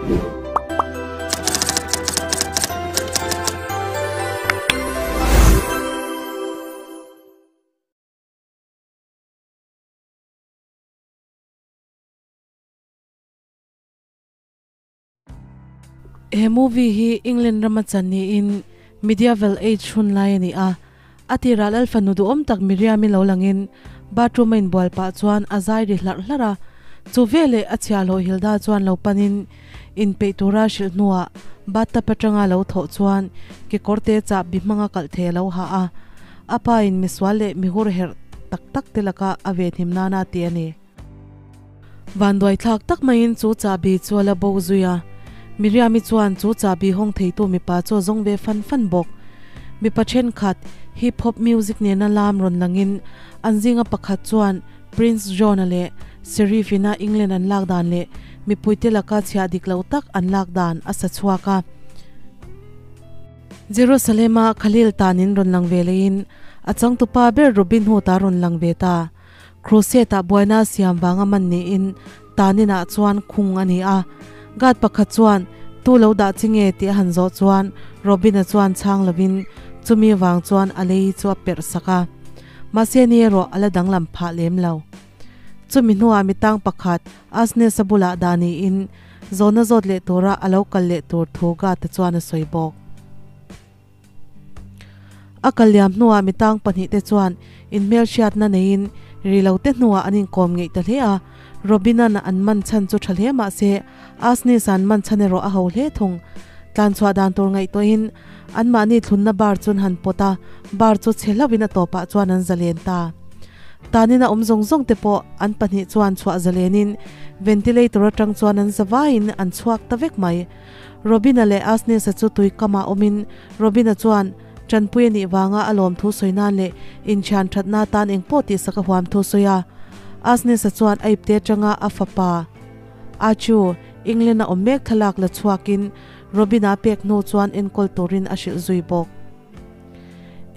He movie hi England rama chan niin Medieval Age hun lai a ni a. A tirah Lal fanu duhawm tak Miriam-i lo langin bathroom a inbual pah chuan a zai ri hlarh hlarh a. Chu veleh a chhiahhlawh Hilda chuan lo panin inpeih tura hrilh hnuah bathtub atanga lo thawh chuan kekawrte chahbi hmanga kalh thei a lo ha a. A pa in misual leh mihur herh tak tak te laka a venhim nana ti a ni. Vanduai thlak tak maiin chu chahbi chu a la bo zui a, Miriam-i chuan chu chahbi hawng theitu mipa chu a zawng ve fan fan bawk. Mipa thenkhat hip hop music nena lam rawn langin an zinga pakhat chuan Prince John-a leh Sheriff ina England an lak dan leh mipuite laka chhiah dik lo tak an lak dan a sa chhuak a. Jerusalem-a Khalil tanin rawn lang ve leiin a changtupa ber Robin Hood-a rawn lang ve ta. Crusade-ah buaina siam vanga man niin taninah chuan khung a ni a. Guard pakhat chuan, Tu lo dah chi nge? tih a han zawh chuan Robin-a chuan chhang lovin chumi vang chuan a lei chu a perh sak a. Mahse ni erawh a la danglam phah lem lo. Chumi hnuah mitang pakhat Asnes-a bulah dah niin zawhna zawt leh tura a lo kal leh tur thu Guard-a chuan a sawi bawk. A kal liam hnuah mitang pahnihte chuan inhmelhriatna neiin ri lo te hnuah an inkawm ngeih ta hle a. Robin-a'n an man chhan chu tha hle mah se, Asnis-a'n man chhan erawh a ho hle thung. Tlanchhuah dan tur ngaihtuahin anmahni thlunna bar chu an han pawt a, bar chu chhe hlauhin a tawpah chuan an zalen ta. Tanin a awm zawng zawng te pawh an pahnih chuan chhuah zalenin ventilator atang chuan an zavaiin an chhuak ta vek mai. Robin-a leh Asnes-a chu tui kamah awmin Robin-a chuan Tanpui a nih vanga a lawm thu sawi nan leh inthian thatna atan engpawh tihsak a huam thu sawi a. Asnes-a chuan a ipte atanga a fapa a chu England-a awm mek thlalak la chhuakin Robin-a pek hnu chuan enkawl turin a hrilh zui bawk.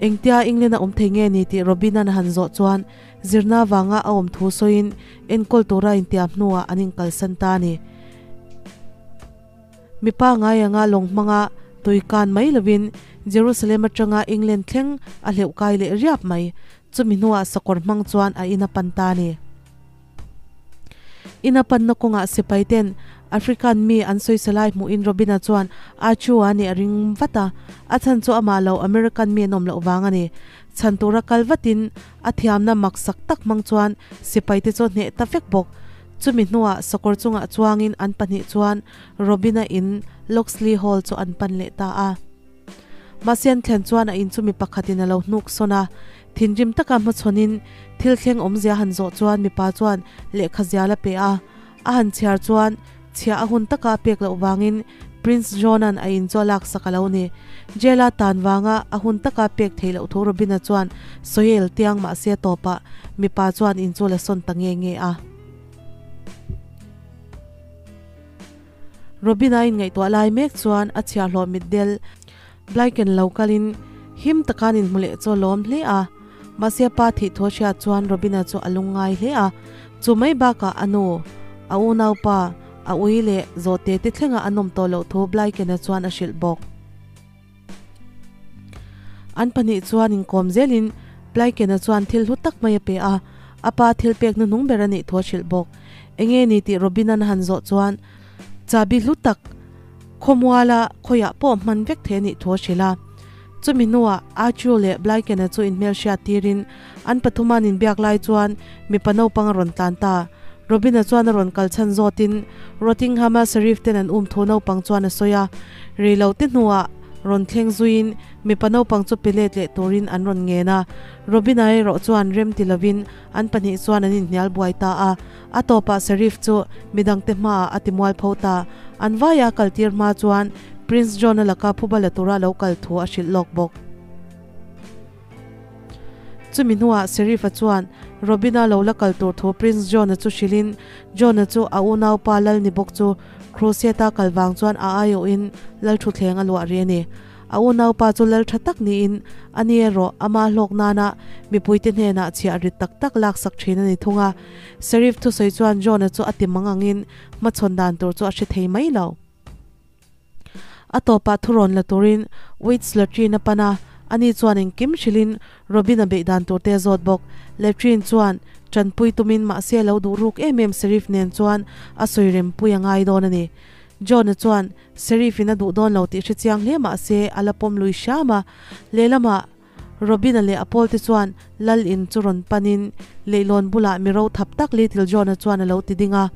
Engtia England-a awm thei nge ni tih Robin-a'n a han zawh chuan zirna vanga a awm thu sawiin enkawl tura intiam hnuah an inkalsan ta a ni. Mipa ngai anga lawng hmanga tui kan mai lovin Jerusalem atanga England thleng a hleuh kai leh riap mai. Chumi hnuah sakawr hmang chuan a in a pan ta a ni. In a panna kawngah sipai ten African mi an sawisa lai hmuhin Robina chuan a chu a nih a ring vat a, a chhan chu amah lo American mi an awm loh vang a ni. Chhan tura kal vatin a thiamna maksak tak hmang chuan sipai te chu a hneh ta vek bawk. Chumi hnuah sakawr chungah chuangin an pahnih chuan Robin-a in Loxley Hall chu an pan leh ta a. Mahse an thlen chuan a in chu mi pakhatin a lo hnuk sawn a, thinrim taka hmachhawnin thil thleng awmzia han zawh chuan mipa chuan lehkha zial a pe a. A han chhiar chuan chhiah a hun taka a pek loh vangin Prince John-a'n a in chu a laksak a lo ni. Jail-a tan vanga a hun taka pek theih loh thu Robin-a chuan sawiel tiang mahse a tawpah mipa chuan in chu la sawn ta nge nge a. Robin-a inngaihtuah lai mek chuan a chhiahhlawh mitdel Blyken lo kalin him taka an inhmu leh chu a lawm hle a. Mahse a pa thih thu a hriat chuan Robin-a chu a lungngai hle a. Chu mai bakah a nu, a unaupa, a ui leh zawhte te thlenga a nawm tawh loh thu Blyken-a chuan a hrilh bawk. An pahnih chuan inkawm zelin Blyken-a chuan thil hlu tak mai a pe a, a pa thil pek hnuhnung ber a nih thu a hrilh bawk. Enge ni tih Robin-a'n a han zawh chuan chahbi hlu tak khawmuala khawiah pawh hman vek thei a nih thu a hrilh a. Chumi hnuah Archie leh Blyken-a chu inhmelhriat tirin an pathuma an inbiak lai chuan mipa naupang a rawn tlan ta. Robin-a chuan a rawn kal chhan zawtin Rottingham-a Sheriff ten an um thu naupang chuan a sawi a. Rei lo te hnuah rawn thleng zuiin mipa naupang chu pe let leh turin an rawn ngen a. Robin-a erawh chuan rem ti lovin an pahnih chuan an inhnial buai ta a. A tawpah Sheriff chu midangte hmaah a ti mualpho ta. An vaia kaltir hma chuan Prince John-a laka phuba la tura lo kal thu a hrilh lawk bawk. Chumi hnuah Sheriff-a chuan Robin-a lo la kal tur thu Prince John-a chu hrilhin John-a chu a unaupa lal ni bawk chu Crusade-a kal vang chuan a aiawhin lal thutthleng a luah rih a ni. A unaupa chu lal tha tak niin a ni erawh ama hlawk nana mipuite hnenah chhiah rit tak tak laksak thin a ni thung a. Sheriff thusawi chuan John-a chu a ti mang angin hmachhawn dan tur chu a hre thei mai lo. A tawpah thurawn la turin Wits latrine a pan a, ani chuan engkim hrilhin Robin-a beih dan tur te a zawt bawk. Latrine chuan tanpui tumin mahse a lo duh ruk em em Sheriff nen chuan a sawi rempui a ngai dawn a ni. John-a chuan Sheriff-in a duh dawn lo tih hre chiang hle mahse a la pawm lui hram a, lehlamah Robin-a leh a pawlte chuan Lal in chu rawn panin leihlawn bulah mi ro thap tak Little John-a chuan a lo ti ding a.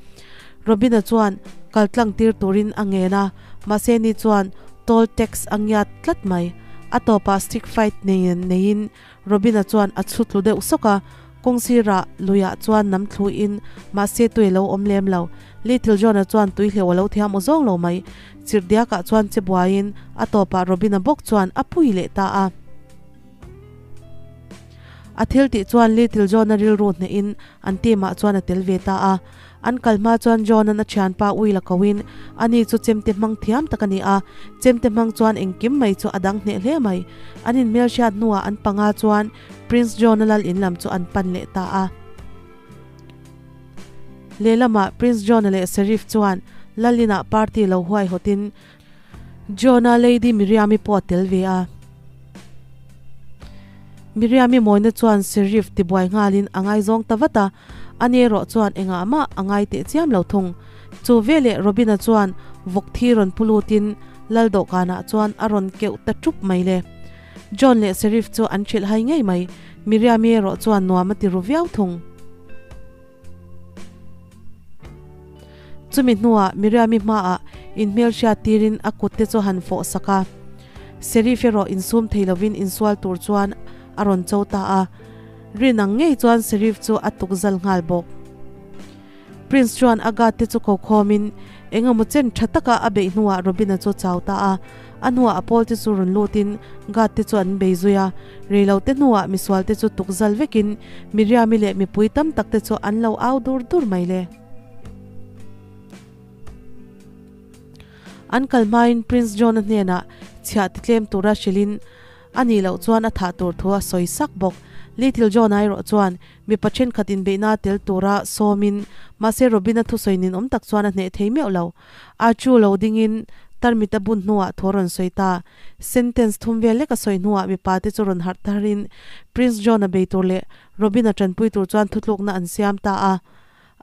Robin-a chuan kal tlang tir turin a ngen a, mahse ni chuan toll tax a ngiat tlat mai. A tawpah stick fight neiin neiin Robin-a chuan a chhu tlu deuh sawk a, kawng sirah luiah chuan nam thluin mahse tui a lo awm lem lo. Little John-a chuan tui hleuh a lo thiam aw zawng lo mai. Chirhdiakah chuan che buaiin a tawpah Robin-a bawk chuan a pui leh ta a. A thil tih chuan Little John-a rilru hnehin an team-ah chuan a tel ve ta a. An kal hma chuan John-a'n a thianpa Will-a koin ani chu chemte hmang thiam tak a ni a, chemte hmang chuan engkim mai chu a dang hneh hle mai. An inhmelhriat hnuah an panga chuan Prince John-a lal in lam chu an pan leh ta a. Lehlamah Prince John-a leh Sheriff chuan lal inah party lo huaihawtin John-a Lady Miriam-i pawh a tel ve a. Miriam-i mawina chuan Sheriff tibuai nghalin a ngaizawng ta vat a, ani erawh chuan engah mah a ngai teh chiam lo thung. Chu veleh Robin-a chuan vawk thi rawn pu lutin lal dawhkanah chuan a rawn keuh ta ṭup mai le. John leh Sheriff chu an hrilh hai ngei mai, Miriam-i erawh chuan nuam a ti ru viau thung. Chumi hnuah Miriam-i hmaah inhmelhriat tirin a kut te chu han fawh sak a. Sheriff erawh insum thei lovin insual tur chuan a rawn cho ta a. Rin ang ngei chuan Sheriff chu a tuk zal nghal bawk. Prince chuan a guard te chu ko khawmin eng emaw chen tha taka a beih hnuah Robin-a chu chau ta a. A hnuah a pawl te chu rawn lutin guard te chu an bei zui a. Reilo te hnuah misual te chu tuk zal vekin Miriam-i leh mipui tam tak te chu an lo au dur dur mai le. An kal hmain Prince John-a hnenah chhiah ti tlem tura hrilhin a nih loh chuan a thah tur thu a sawi sak bawk. Little John-a erawh chuan Mipa thenkhat inbeihna tel tura sawmin, mahse Robin-a thusawi ninawm tak chuan a hneh thei meuh lo. Archie lo dingin tarmit a bun hnuah thaw rawn sawi ta. Sentence thum vel lek a sawi hnuah mipa te chu rawn harh tharin Prince John-a bei tur leh Robin-a tanpui tur chuan thutlukna an siam ta a.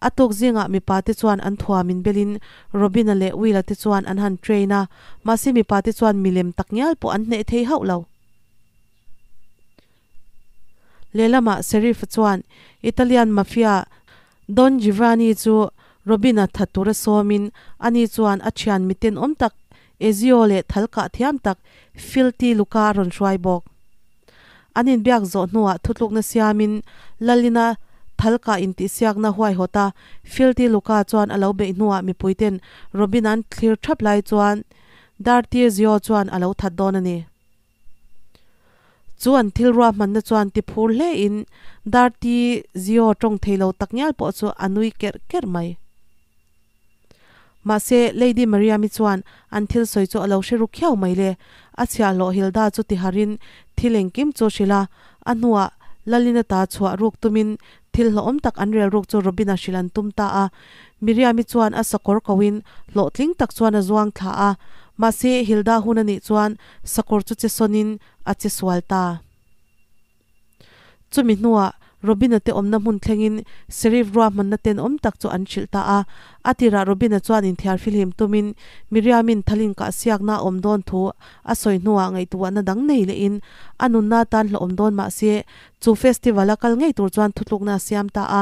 A tuk zingah mipa te chuan an thuam inbelin Robin-a leh Will-a te chuan an han train a, mahse mipa te chuan milem takngial pawh an hneh thei hauh lo. Lehlamah Sheriff chuan Italian Mafia Don Giovanni chu Robin-a that tura sawmin ani chuan a thian mi tenawm tak Ezio leh thal kah thiam tak Filthy Luca a rawn hruai bawk. An inbiak zawh hnuah thutlukna siamin Lalina thal kah intihsiakna huaihawta Filthy Luca chuan a lo beih hnuah mipuiten Robin-a an thlir thap lai chuan Dirty Ezio chuan a lo that dawn a ni. Chu an thil ruahmanna chuan ti phur hle in Darty Zio tawng thei lo tak ngial pawh chu a nui kerh kerh mai. Mahse, Lady Mariam-i chuan an thil sawi chu a lo hre ru khiau mai le. A chhiahhlawh Hilda chu ti harin thil engkim chu hrilh a, a hnuah Lalina ta chhuah ruk tumin thil hlawhawm tak an rel ruk chu Robin-a hrilh an tum ta a. Miriam-i chuan a sakawr koin hlawhtling tak chuan a zuang thla a, mahse Hilda hun a nih chuan sakawr chu che sawnin a che sual ta. Chumi hnuah Robin-a te awmna hmun thlengin Sheriff ruahmanna tenawm tak chu an hrilh ta a. A tirah Robin-a chuan inthiar fihlim tumin Miriam-in thalin kah siakna a awm dawn thu a sawi hnuah ngaihtuahna dang nei lehin a nunna tan hlawhawm dawn mah se chu festival a kal ngei tur chuan thutlukna a siam ta a.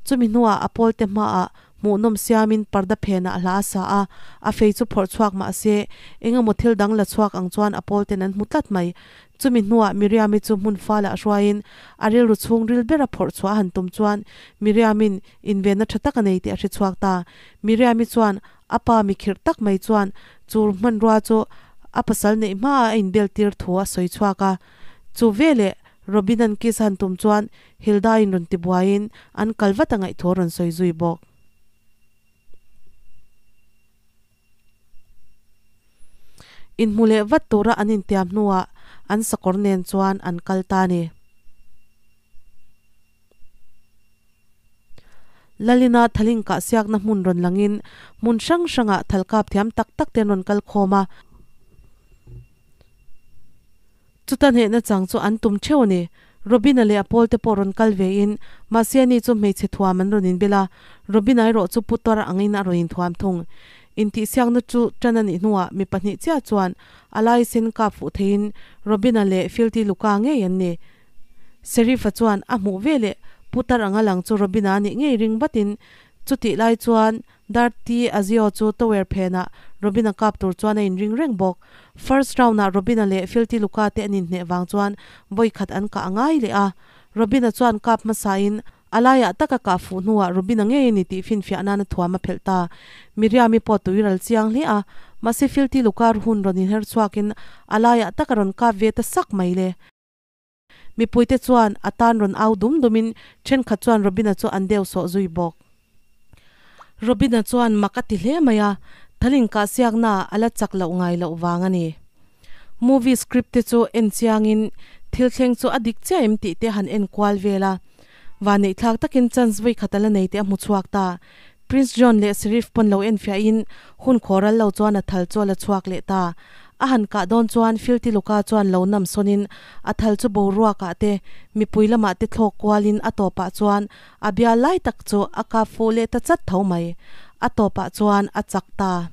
Chumi hnuah a pawlte hmaah Hmuhnawm siamin parda phenah hla a sa a, a fei chu phawrh chhuak mah se, eng emaw thil dang la chhuak ang chuan a pawl ten an hmu tlat mai. Chumi hnuah Miriam-i chu hmun falah hruaiin a rilru chhungril bera phawrh chhuah a han tum chuan Miriam-in invenna tha tak a nei tih a hre chhuak ta. Miriam-i chuan a pa mi khirh tak mai chuan chu hmanrua chu a pasal neih hmaah a inbel tir thu a sawi chhuak a. Chu veleh Robin-a'n kiss a han tum chuan Hilda-in rawn ti buaiin an kal vat a ngaih thu a rawn sawi zui bawk. Inhmu leh vat tura an intiam hnuah an sakawr nen chuan an kal ta a ni. Lalina thalin kahsiakna hmun rawn langin hmun hrang hrangah thalkap thiam tak tak te an rawn kal khawm a. Chuta hnehna chang chu an tum theuh a ni. Robina leh a pawlte pawh rawn kal ve in, mahse ani chu hmeichhe thuam an rawn inbel a, Robina erawh chu putar angin a rawn inthuam thung. Intihsiakna chu tan a nih hnuah mi pahnih chiah chuan a lai sen kap fuh theiin Robina leh Filthy Luka ngei an ni. Sheriff-a chuan a hmuh veleh putar anga lang chu Robina a nih ngei ring vatin chutih lai chuan Darty Azio chu tower phenah Robin-a kap tur chuan a inring reng bawk. First round-ah Robin-a leh Filthy Luka te an inhneh vang chuan vawi khat an kah a ngai leh a. Robin-a chuan kap hmasain a laiah tak a kah fuh hnuah Robin-a ngei a ni tih finfiah nan a thuam a phelh ta. Miriam-i pawh tui ral chiang hle a, mahse Filthy Luka hun rawn inher chhuakin a laiah tak a rawn kap ve ta sak mai le. Mipuite chuan a tan rawn au dum dumin thenkhat chuan Robina chu an deu sawh zui bawk. Robina chuan mak a ti hle mai a, thalin kahsiakna a la chak loh ngai loh vang a ni. Movie script te chu en chiangin thil thleng chu a dik chiah em tih te han en kual vel a. Vaneihthlak takin chance vawi khat a la nei tih a hmu chhuak ta. Prince John leh Sheriff pawn lo enfiahin hun khawral lo chuan a thal chu a la chhuak leh ta. A han kah dawn chuan Filthy Luka chuan lo nam sawnin a thal chu boruakah te, mipui lamah te thlawk kualin a tawpah chuan a bial lai tak chu a kap fuh leh ta chat tho mai. A tawpah chuan a chak ta.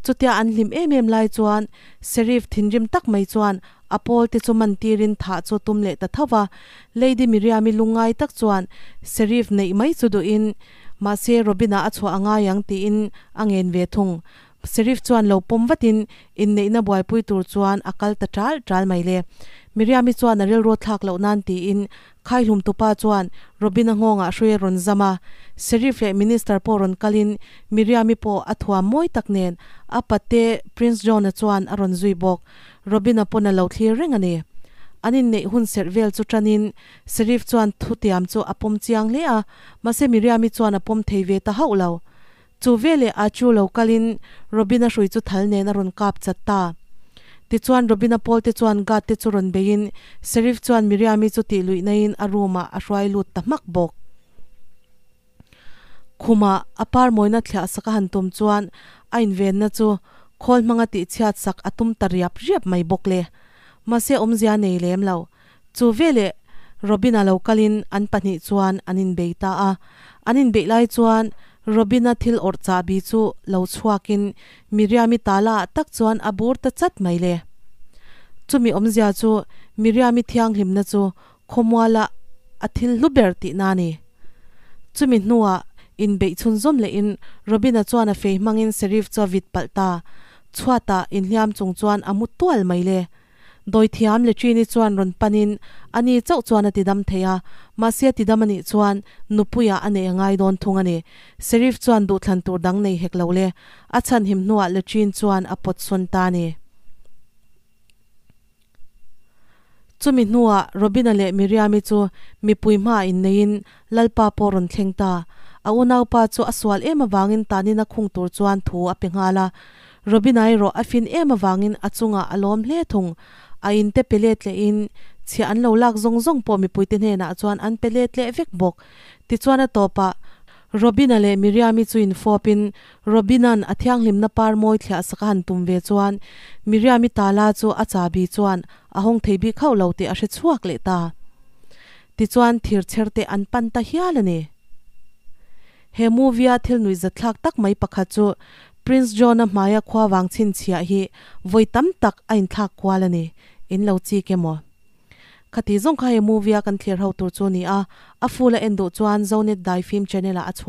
Chutia an hlim em em lai chuan Sheriff thinrim tak mai chuan a pawl te chu man tirin thah chu tum leh ta tho va. Lady Miriam-i lungngai tak chuan Sheriff neih mai chu duhin mahse Robin-a a chhuah a ngai ang tiin a ngen ve thung. Sheriff chuan lo pawm vatin inneihna buaipui tur chuan a kal ta ṭal ṭal mai le. Miriam-i chuan a rilru thlak loh nan tiin Khaihlum tupa chuan Robin-a nghawngah hrui a rawn zam a, Sheriff leh Minister pawh rawn kalin Miriam-i pawh a thuam mawi tak nen a pate Prince John-a chuan a rawn zui bawk. Robin-a pawn a lo thlir reng a ni. An inneih hun serh vel chu tanin Sheriff chuan thutiam chu a pawm chiang hle a, mahse Miriam-i chuan a pawm thei ve ta hauh lo. Chu veleh a chu lo kalin Robin-a hrui chu thal nen a rawn kap chat ta. Tichuan Robin-a pawlte chuan guard te chu rawn beiin Sheriff chuan Miriam-i chu tih luih naiin a room-ah a hruai lut ta hmak bawk. Khumah a par mawina thliah sak a han tum chuan a invenna chu khawl hmanga tihchhiat sak a tum ta riap riap mai bawk le. Mahse awmzia nei lem lo. Chu veleh Robin-a lo kalin an pahnih chuan an inbei ta a. An inbeih lai chuan Robin-a thil awrh chahbi chu lo chhuakin Miriam-i tala ah tak chuan a bur ta chat mai le. Chumi awmzia chu Miriam-i thianghlimna chu khawmuala a thil hlu ber tihna a ni. Chumi hnuah inbeih chhunzawm lehin Robin-a chuan a fei hmangin Sheriff chu a vit palh ta. Chhuatah inhliam chung chuan a mu tual mai le. Dawithiam Letrini chuan rawn panin ani chauh chuan a tidam thei a, mahse a tidam anih chuan nupuiah a neih a ngai dawn thung a ni. Sheriff chuan duhthlan tur dang nei hek lo le. A chhanhim hnuah Letrin chuan a pawt sawn ta a ni. Chumi hnuah Robina leh Miriam-i chu mipui hmaah inneiin Lalpa pawh rawn thleng ta. A unaupa chu a sual em avangin tanin a khung tur chuan thu a pe nghal a. Robina erawh a fin em avangin a chungah a lawm hle thung. A in te pe let lehin chhiah an lo lak zawng zawng pawh mipuite hnenah chuan an pe let leh vek bawk. Tichuan a tawpah Robina leh Miriam-i chu infawpin Robina'n a thianghlimna par mawi thliah sak a han tum ve chuan Miriam-i tala chu a chabi chuan a hawng thei bik hauh lo tih a hre chhuak leh ta. Tichuan thir chher te an pan ta hial a ni. He movie-a thil nuihzatthlak tak mai pakhat chu Prince John-a hmaia khua vang chhinchhiah hi vawi tam tak a inthlak kual a ni. In lo chik emaw? Khati zawng kha he movie-a kan thlir ho tur chu a ni a, a full a en duh chuan Zonet Daifim channel-ah a chhuak.